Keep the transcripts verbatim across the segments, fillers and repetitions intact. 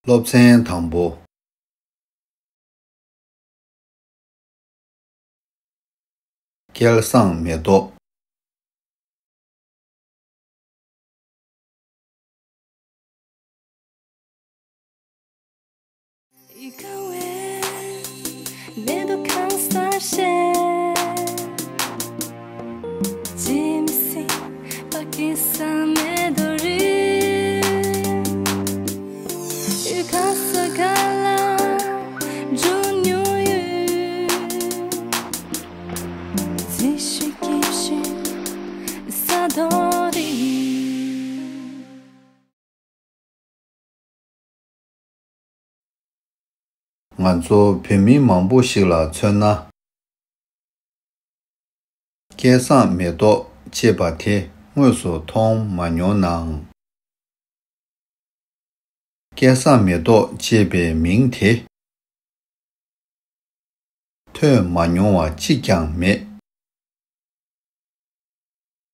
སློབ་ཚན་དང་པོ། སྐལ་བཟང་མེ་ཏོག། ང་ཚོ་བོད་མི་མང་པོ་ཞིག་ལ་མཚོན་ན། སྐལ་བཟང་མེ་ཏོག་ཅེས་པ་དེ་དངོས་སུ་མཐོང་མ་མྱོང་ནའང་། སྐལ་བཟང་མེ་ཏོག་ཅེས་པའི་མིང་དེ་ཐོས་མ་མྱོང་བ་གཅིག་ཀྱང་མེད།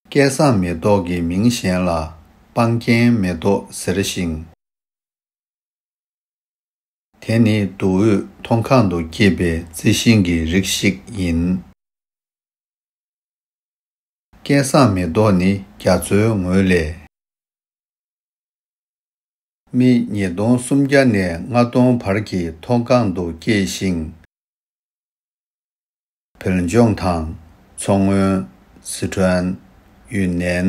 སྐལ་བཟང་མེ་ཏོག་གི་མིང་གཞན་ལ་སྤང་རྒྱན་མེ་ཏོག་ཟེར་ཞིང་། དེ་ནི་མདོ་དབུས་མཐོ་སྒང་དུ་སྐྱེས་པའི་རྩི་ཤིང་གི་རིགས་ཤིག་ཡིན། སྐལ་བཟང་མེ་ཏོག་ནི་རྒྱ་མཚོའི་ངོས་ལས་མི་ཉིས་སྟོང་སུམ་བརྒྱ་ནས་ལྔ་སྟོང་བར་གྱི་མཐོ་སྒང་དུ་སྐྱེས་ཤིང་། བོད་ལྗོངས་དང་མཚོ་སྔོན། སི་ཁྲོན། ཡུན་ནན།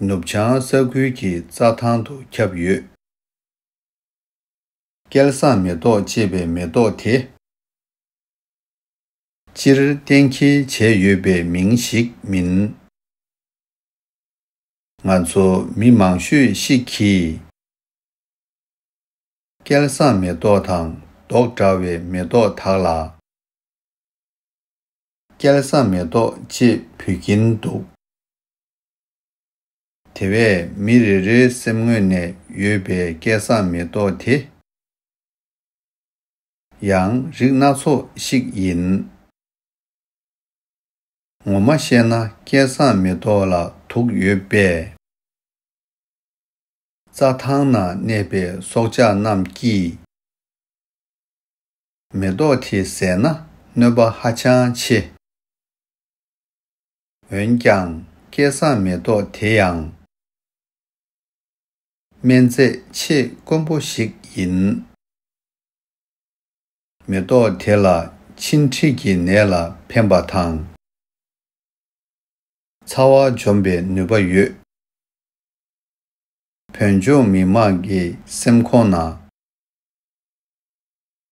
ནུབ་བྱང་ས་ཁུལ་གྱི་རྩྭ་ཐང་དུ་ཁྱབ་ཡོད། སྐལ་བཟང་མེ་ཏོག་ཅེས་པའི་མེ་ཏོག་དེ། སྤྱིར་གཏན་འཁེལ་བྱས་ཡོད་པའི་མིང་ཞིག་མིན། ང་ཚོ་མི་མང་ཤོས་ཤིག་གིས། སྐལ་བཟང་མེ་ཏོག་དང་མདོག་འདྲ་བའི་མེ་ཏོག་དག་ལ། སྐལ་བཟང་མེ་ཏོག་ཅེས་འབོད་ཀྱིན་འདུག། དེ་བས་མི་རེ་རེའི་སེམས་ངོས་ནས་ཡོད་པའི་སྐལ་བཟང་མེ་ཏོག་དེ། ཡང་རིགས་སྣ་ཚོགས་ཤིག་ཡིན། ངོ་མ་བཤད་ན་སྐལ་བཟང་མེ་ཏོག་ལ་དུག་ཡོད་པས། རྩྭ་ཐང་ན་གནས་པའི་སྲོག་ཆགས་རྣམས་ཀྱིས། མེ་ཏོག་དེ་བཟས་ན་གནོད་པ་ཧ་ཅང་ཆེ། འོན་ཀྱང་སྐལ་བཟང་མེ་ཏོག་དེ་ཡང་། སྨན་རྫས་ཆེས་དཀོན་པོ་ཞིག་ཡིན། མེ་ཏོག་དེ་ལ་མཆིན་མཁྲིས་ཀྱི་ནད་ལ་ཕན་པ་དང་། ཚ་བ་འཇོམས་པའི་ནུས་པ་ཡོད། བོད་ལྗོངས་མི་དམངས་ཀྱི་སེམས་ཁོང་ན།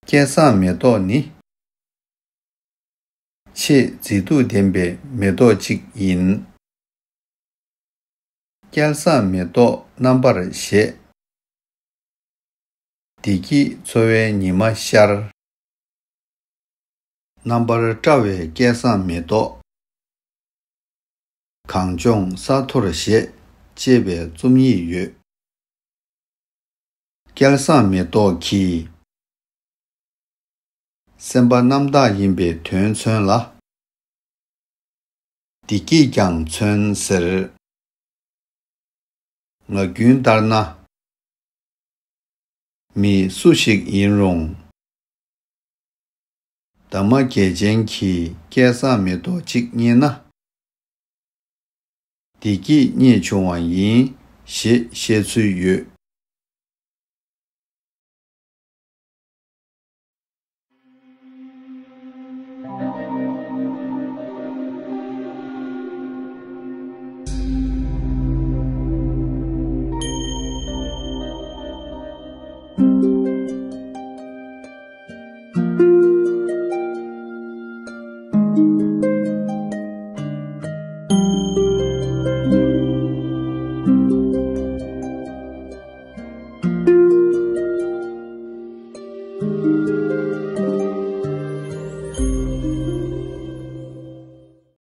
སྐལ་བཟང་མེ་ཏོག་ནི། ཆེས་མཛེས་སྡུག་ལྡན་པའི་མེ་ཏོག་ཅིག་ཡིན། སྐལ་བཟང་མེ་ཏོག་རྣམ་པར་བཞད། བདེ་སྐྱིད་འཚོ་བའི་ཉི་མ་ཤར། རྣམ་པར་བཀྲ་བའི་སྐལ་བཟང་མེ་ཏོག། གངས་ལྗོངས་ས་མཐོར་བཞད། ཅེས་པའི་རྩོམ་ཡིག་ཡོད། སྐལ་བཟང་མེ་ཏོག་གིས། སེམས་པ་རྣམ་དག་ཡིན་པའི་དོན་མཚོན་ལ། བདེ་སྐྱིད་ཀྱང་མཚོན་ཟེར། ངག་རྒྱུན་ལྟར་ན། མི་སུ་ཞིག་ཡིན་རུང་། འདབ་མ་རྒྱལ་ཅན་གྱི་སྐལ་བཟང་མེ་ཏོག་ཅིག་རྙེད་ན། བདེ་སྐྱིད་རྙེད་བྱུང་བ་ཡིན་ཞེས་བཤད་ཚུལ་ཡོད།